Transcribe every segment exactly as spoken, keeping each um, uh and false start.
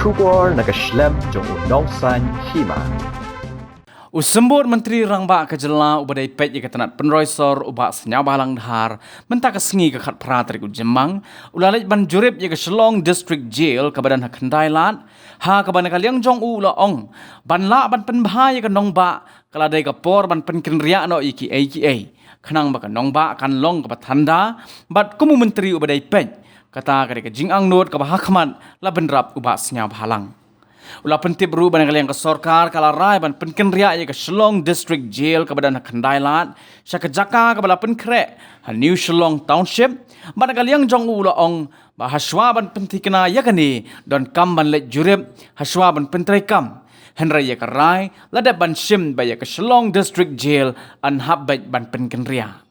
Khubor na ka shlem jong u Nongsaiñ Hima. U Symbud Myntri Rangbah ka jylla uba dei peit ïa ka tnat pynroi sor u Bah Sniawbhalang Dhar, mynta ka sngi ka khatphra tarik u Jymmang, u la leit ban jurip ïa ka Shillong District Jail kaba don ha Khyndai Lad, ha kaba na ka liang jong u u la ong ban lah ban pynbha ïa ka nongbah ka la dei ka por ban pynkynriah noh ïa kiei kiei, khnang ba ka nongbah kan long kaba thanda, bad kum u myntri uba dei peit, kata ka dei ka jingangnud kaba ha khmat la bynrap u Bah Sniawbhalang. U la pyntip ruh ba na ka liang ka sorkar ka la rai ban pynkynriah ïa ka Shillong District Jail kaba don ha Khyndai Lad sha ka jaka kaba la pynkhreh ha New Shillong Township, bad na ka liang jong u u la ong ba hashwa ban pynthikna ïa kane, donkam ban leit jurip hashwa ban pyntreikam. Hynrei ïa ka rai la dep ban shim ba ïa ka Shillong District Jail yn hap beit ban pynkynriah.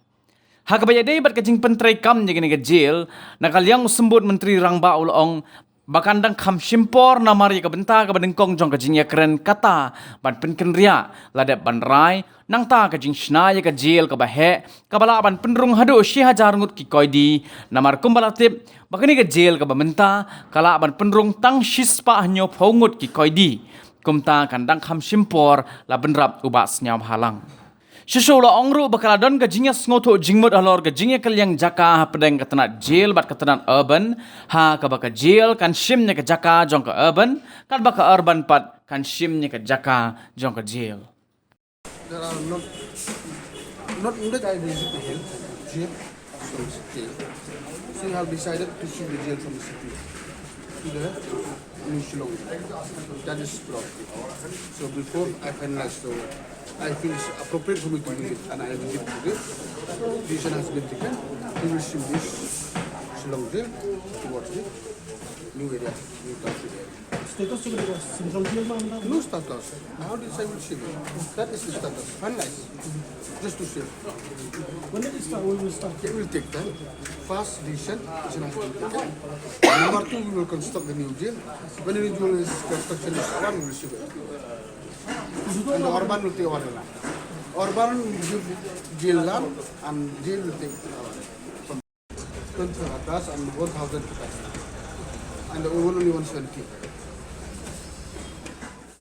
Ha kaba ïadei bad ka jingpyntreikam ïa kane ka jail, na ka liang u Symbud Myntri Rangbah u la ong ba kan dang kham shim por namar ïa ka bynta kaba nyngkong jong ka jingïakren kata ban pynkynriah la dep ban rai, nangta ka jingshna ïa ka jail kaba heh kaba lah ban pynrung haduh shi hajar ngut ki koidi, namar kumba la tip ba kane ka jail kaba mynta ka lah ban pynrung tang shispah hynñiewphew ngut ki koidi. Kumta kan dang kham shim por, la bynrap u Bah Sniawbhalang. Shisha u la ong ruh ba ka la don ka jingïasngewthuh jingmut halor ka jingïakylliang jaka hapdeng ka tnat jail bad ka tnat urban, ha kaba ka jail kan shim ïa ka jaka jong ka urban, katba ka urban pat kan shim ïa ka jaka jong ka jail. There are not, not, not I visit the hill, jail, so it's okay. So you have decided to shift the jail from the city to the New Shillong. That is proper. So before I finalize, so I feel it's appropriate for me to visit, and I visit today. Decision has been taken. We will shift this Shillong jail towards the new area, new township area. Status juga di central jail mah, anda? No status. How did I will shift it? That is the status. Finalize. Just to shift. When did it start? When will it start? It will take time. First decision, decision has been taken. Number two, we will construct the new jail. When the new jail is construction is done, we will shift it. And the urban will take over the land. Urban will give jail land and jail will take over. Twenty acres and one thousand acres. And the old one only one seventy.